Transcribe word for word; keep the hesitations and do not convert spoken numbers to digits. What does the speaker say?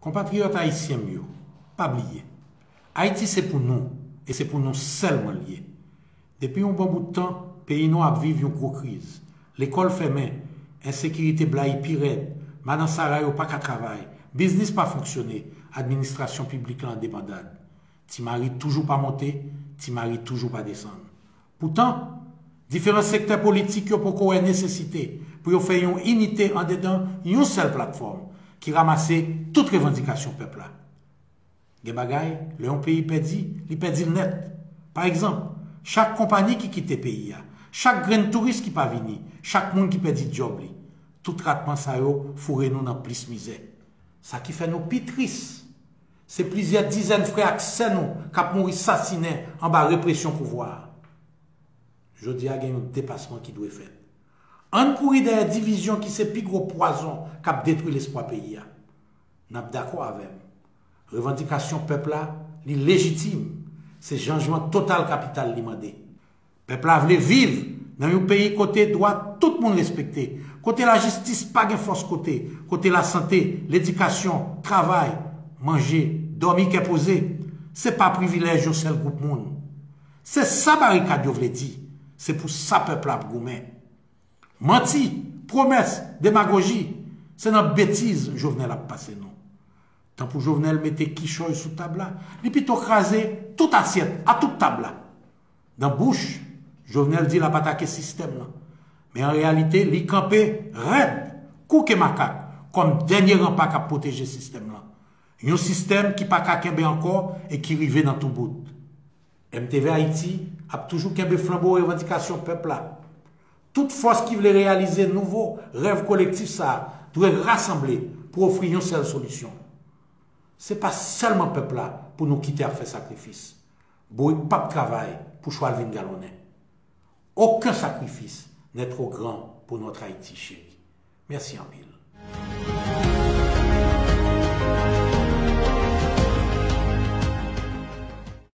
Konpatriyòt ayisyen m yo, pa bliye, Ayiti se pou nou, e se pou nou sèlman l ye. Depi yon bon bout tan, peyi nou ap viv yon gwo kriz. Lekòl fèmen, ensekirite blayi pi rèd, madan sara yo pa ka travay, biznis pa fonksyone, administrasyon piblik la an debandad. Ti mari toujou pa monte, ti mari toujou pa desann. Poutan, diferan sektè politik yo poko wè nesesite pou yo fè yon inite andedan yon sèl platfòm ki ranmase tout revandikasyon pèp la. Gen bagay, lè yon peyi pèdi, li pèdi l nèt. Pa egzanp, chak konpayi ki kite peyi a, chak grenn touris ki pa vini, chak moun ki pèdi djòb li, tout ratman sa yo foure nou nan plis mizè. Sa ki fè nou pi tris, se plizyè dizèn frè ak sè nou k ap mouri sasinen anba represyon pouvwa a. Jodi a gen yon depasman ki dwe fèt. Ann kouri dèyè divizyon ki se pi gwo pwazon k ap detwi lespwa peyi a. N ap dakò avè m. Revandikasyon pèp la, li lejitim. Se janjman total kapital li mande. Pèp la vle viv nan yon peyi kote dwa tout moun respekte, kote lajistis pa gen fòs kote, kote lasante, ledikasyon, travay, manje, dòmi kè poze, se pa privilèj yon sèl gwoup moun. Se sa barikad yo vle di, se pou sa pèp la ap goumen. Manti, pwomès, demagoji, se nan betiz Jovenel ap pase nou. Tan pou Jovenel mete kichòy sou tab la, li pito kraze tout asyèt a tout tab la. Nan bouch, Jovenel di l ap atake sistèm lan. Men an reyalite, li kanpe rèd, kou ke makak, kòm dènye ranpa k ap pwoteje sistèm lan. Yon sistèm ki pa ka kenbe ankò e ki rive nan tou bout. M T V Ayiti ap toujou kenbe flanbo revandikasyon pèp la. Tout fòs ki vle reyalize nouvo rèv kolektif sa a dwe rasanble pou ofri yon sèl solisyon. Se pa sèlman pèp la pou nou kite ap fè sakrifis. Bourik p ap travay pou chwa l vin galonnen. Aucun sacrifice n'est trop grand pour notre Haïti chérie. Mèsi anpil.